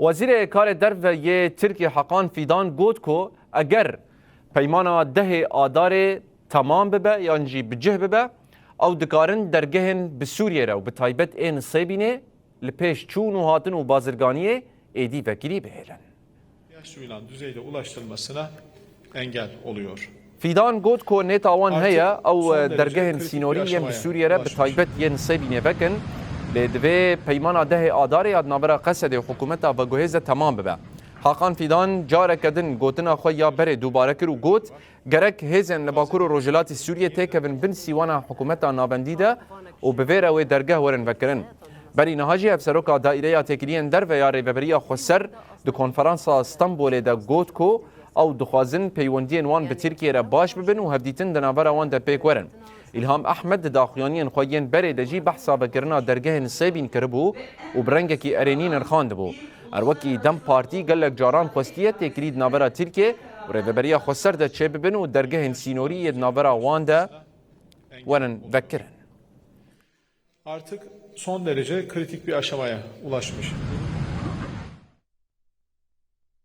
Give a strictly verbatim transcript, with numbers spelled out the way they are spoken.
Wezîrê Karê Derve yê Tirkiyê Hakan Fîdan got ku eger peymana dehê Adarê temam bibe yan jî bi cih bibe, ew dikarin dergehên bi Sûriyê re û bi taybet ê Nisêbînê li pêş çûn û hatin û bazirganiyê êdî vekirî bihêlin. ihtiyaç duyulan düzeyde ulaştırılmasına engel oluyor. Fîdan got ku nêta wan heye ew dergehên sînorî yên bi Sûriye re bi taybet yên Nisêbînê vekin, lê divê peymana dehê Adarê ya di navbera Qesedê û hikûmeta veguhêze temam bibe. Hakan Fîdan careke din gotina xwe ya berê dubare kir û got, gerek hêzên li Bakur û Rojhilatî Sûriyê têkevin bin sîwana hikûmeta navendî de û bi vê re wê dergeh werin vekirin. Berî niha jî Hevseroka Daîreya Têkiliyên Derve ya Rêveberiya Xweser di Konferansa Stenbolê de got ku ew dixwazin peywendiyên wan bi Tirkiyê re baş bibin û hevdîtin di navbera wan de pêk werin. Îlham Ehmed di daxuyaniyên xwe yên berê de jî behsa vekirina dergehên Nisêbîn kiribû û bi rengekî erênî nirxandibû. Her wekî DEM Partî gelek caran xwestiye têkilî di navbera Tirkiyê û Rêveberiya Xweser de çêbibin û dergehên sînorî yê di navbera wan de werin vekirin. Artık son derece kritik bir aşamaya ulaşmış.